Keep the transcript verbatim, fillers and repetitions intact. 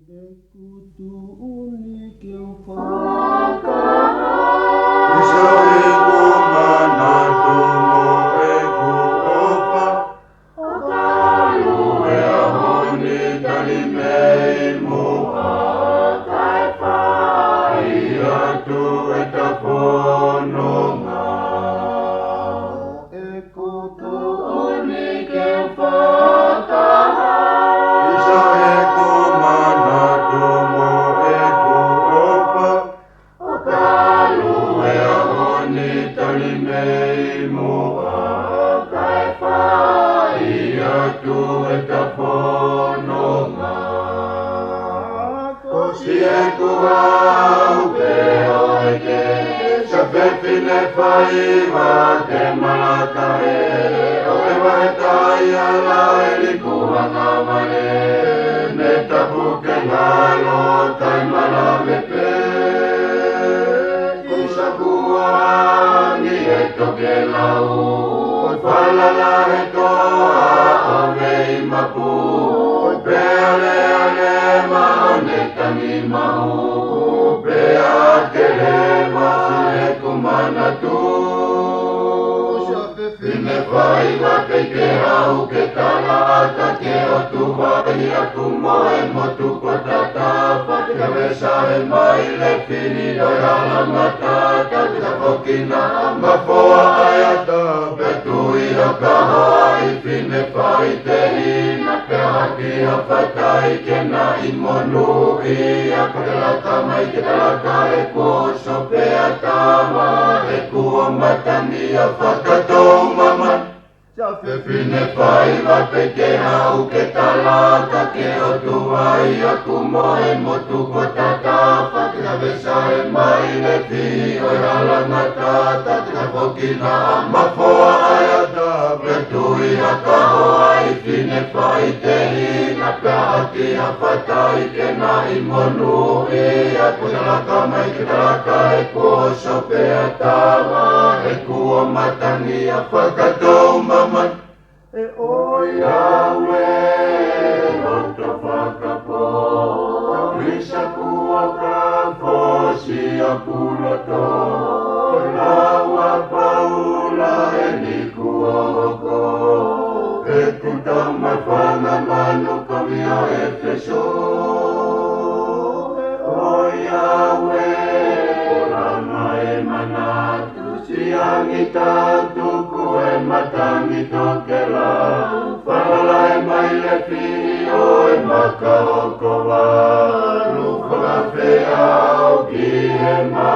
ʻEku tuʻu ni ke u fakahā. ʻIsa ʻeku manatu mo ʻeku ʻofa. ʻO ka luʻu e ʻaho ni tali mei muʻa, kae fai atu ʻeta fononga. ʻEku tuʻu ni ke u fakahā. ʻIsa ʻeku manatu mo ʻeku ʻofa. ʻO ka luʻu e ʻaho ni tali mei muʻa, kae fai atu ʻeta fononga. Ko siʻeku ʻaʻahi pē ʻoʻou ke sa fefine faiva ke malakaʻi, ʻo e vahekai ala e liku hanga vale, ne tapu ke ngalo kai malave pē. Ko sakuangi e tokelau, ʻo falala he toa ʻo vei mapu, ʻo pea lealema ʻo ne tangi maʻu, pea ke leva siʻeku manatu. Sa fefine faiva pē ke haʻu ke talaka ke ʻOtua ʻi ʻaku mo e motu ko tata, pea ke vesa he mai le fili ʻo e hala matata, ke ta fokina ma foa ai ata, pea tui ha kaho ai fine faitehina, pea haki ha fatai ke na ʻi monūʻia, pea ke laka mai ke talaka ʻeku oso pea tama ʻeku ō matangi ʻa fakatou mama. Sa fefine faiva pē ke haʻu ke talaka ke ʻOtua ʻi ʻaku mo e motu ko tata, pea ke ta vesa he mai le fili ʻo e hala matata, ke ta fokina ma foa ai ata, pea tui ha kaho ai fine faitehina, pea haki ha fatai ke na ʻi monūʻia, pea ke laka mai ke talaka ʻeku oso pea tama ʻeku ō matangi ʻa fakatou mama. ʻE ʻOiauē, loto fakapō, ʻisa kuo ka fosi ʻa puloto, lau ʻa Paula ʻeni kuo hoko, ʻeku tama fanga manu kami ʻo ʻEfesō. ʻE ʻOiauē, ʻola mai e manatu, siʻangi tatu ko e matangi tokelau, falala mai le fili ʻo e maka ʻo Kovalu, fakafeʻao ki he ma